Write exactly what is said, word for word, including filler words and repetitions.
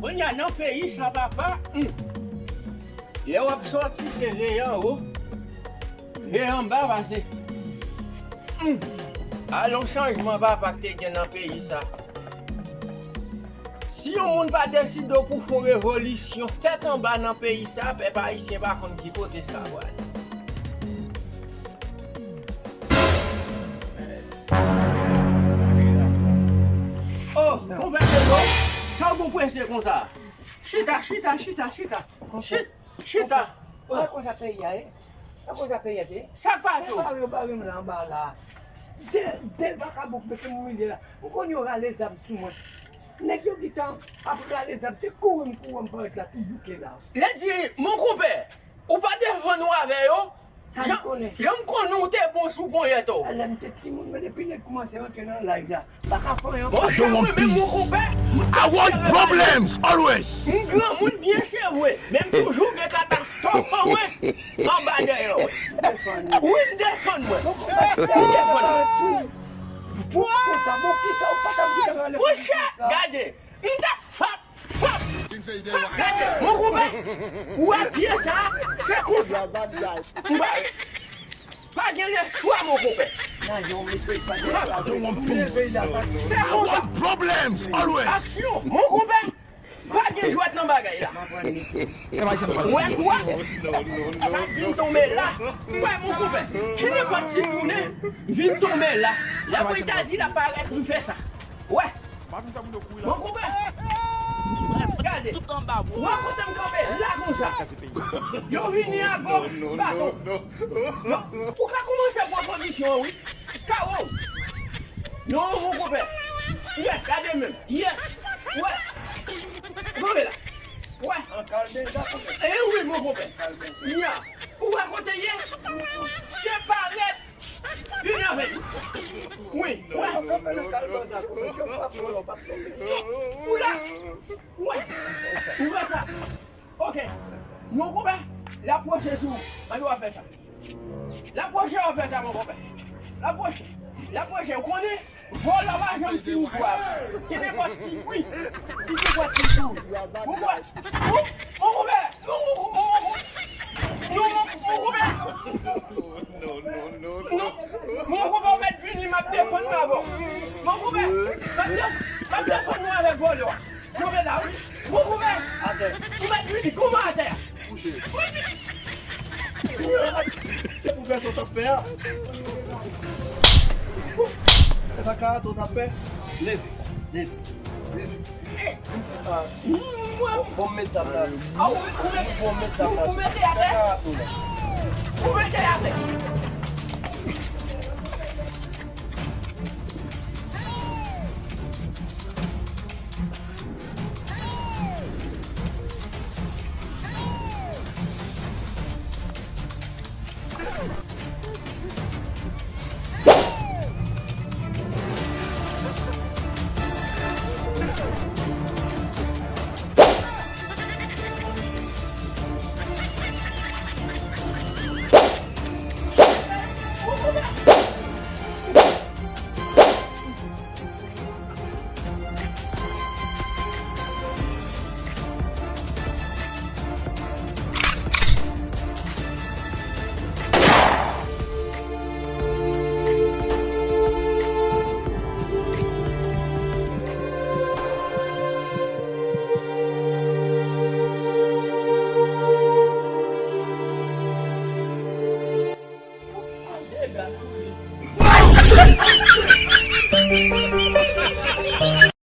Kounye a nan peyi sa, papa, hmm, lè w ap sòti, se veye anwo, veye anba, pase, hmm, alon chanjman, papa, k te gen nan peyi sa. Si yon moun pa deside pou fè yon revolisyon tèt anba nan peyi sa, pèp ayisyen pa konn ki kote sa pral. Oh, konpè Pedro, sa w gon prese konsa? Chita, chita, chita, chita. Chita, chita. Wè konsa peyi a ye. Wè konsa peyi a ye. Sa k pase w? Bare, bare m la anba la. De, de vagabon k mete m milye la. Ou konn yo rale zam sou mwen. Nèg yo gentan ap rale zam, se kouri m kouri m parèt la, tou bouke la. Lè di, mon konpè, ou pa defann ou avè yo? Sa li konnen. Jan m konnen ou te bon sou ponyèt ou. Lè m te timoun, men depi nèg koumanse rantre nan laj la, m pa ka fè anyen. Monchè, mwen menm, mon konpè, m t ap sere balèn. M granmoun byen sevre, men m toujou gen katastwòf an mwen, anba dèyè w. Wi, m defann mwen. M defann mwen. Pou konsa, bon, kisa ou pa t ap gentan rale pou konsa? Monchè, gade, m t ap fap, fap, fap, gade, mon konpè, ou wè pye sa, se konsa. M bare. Pa gen lechwa, mon konpè. Nan yon mete sa, se konsa. Aksyon, mon konpè. Pa gen jwèt nan bagay la. Wè kwa? Sa vin tonbe la. Wè, mon konpè. Ki nenpòt ti tounen vin tonbe la. Lè Britadi la parèt, m fè sa. Wè. Mon konpè. Gade. Wè kote m kanpe la konsa. Yo vini a gòch, baton. Ou ka koumanse pran pozisyon an, wi. Kawo. Non, mon konpè. Wè, gade menm. Yes. Wè. Kanpe la. Wè. E wi, mon konpè. Ya. Ou wè kote ye? Se parèt. Vini avè li. Wi, wè. Ou la. Wè. Ou wè sa. Ok. Mon konpè, l ap pwoche sou ou. Ann w ap fè sa. L ap pwoche, w ap fè sa, mon konpè. L ap pwoche. L ap pwoche. Ou konnen, vòlò pa janm fini kwa. Ki nenpòt ti bri. Ki nenpòt ti bri. Mon konpè. Mon, mon konpè. Non, mon, mon, mon, mon, mon konpè. Non, mon, mon konpè, ou mèt vini, m ap defann mwen avè w. Mon konpè, m ap def-, m ap defann mwen avèk vòlò a. Kanpe la, wi. Mon konpè. Atè. Ou mèt vini, kouman atè a? Kouche. Se pou fè sa w t ap fè a. Se pa karate w t ap fè. Leve, leve, leve. Ah, bon, bon, m met zam nan. Ah, ou, ou met, bon, m met zam nan. Ou mete atè. Fè karate w la. Ou mete atè.